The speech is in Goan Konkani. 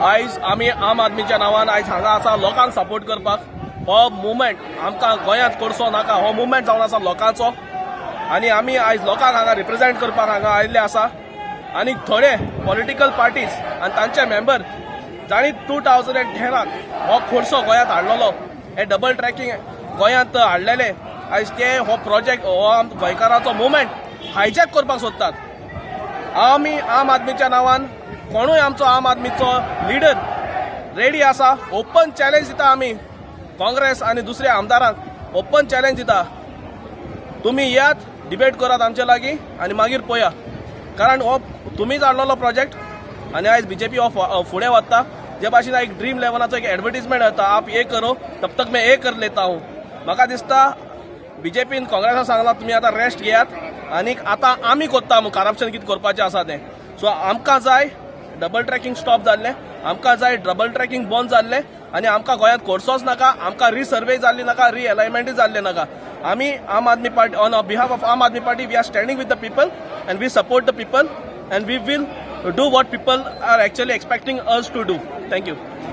आयज आमी आम आदमीच्या नांवान आयज हांगा आसा लोकांक सपोर्ट करपाक. हो मुवमेंट आमकां गोंयांत करचो नाका, हो मुवमेंट जावन आसा लोकांचो आनी आमी आयज लोकांक हांगा रिप्रेझेंट करपाक हांगा आयिल्ले आसा. आनी थोडे पॉलिटिकल पार्टीज आनी तांचे मेंबर जांणी 2010 हो खुर्सो गोंयांत हाडलेलो, हे डबल ट्रॅकिंग गोंयांत हाडलेले, आयज ते हो प्रोजेक्ट, हो गोंयकारांचो मुवमेंट हायजॅक करपाक सोदतात. आमी आम आदमीच्या नांवान कोणूय आमचो आम आदमीचो लिडर रेडी आसा. ओपन चॅलेंज दिता आमी काँग्रेस आनी दुसऱ्या आमदारांक, ओपन चॅलेंज दिता, तुमी येयात, डिबेट करात आमचे लागीं आनी मागीर पळया. कारण हो तुमीच हाडलेलो प्रोजेक्ट आनी आयज बीजेपी हो फुडें वता. जे भाशेन एक ड्रीम इलेवनाचो एक एडवर्टीजमेंट येता, "आप ये करो, तब तक मैं ये कर लेता हूँ." म्हाका दिसता बीजेपीन काँग्रेसान सांगलां, तुमी आतां रेस्ट घेयात आनी आतां आमी करता करप्शन कितें करपाचें आसा तें. सो आमकां जाय डबल ट्रॅकिंग स्टॉप जाल्लें, आमकां जाय डबल ट्रॅकिंग बंद जाल्लें आनी आमकां गोंयांत कोर्सोच नाका, आमकां रिसर्वे जाल्ली नाका, रिअलायनमेंटूय जाल्लें नाका. आमी आम Aadmi party, on behalf of Aam Aadmi Party, we are standing with the people and we support the people and we will do what people are actually expecting us to do. Thank you.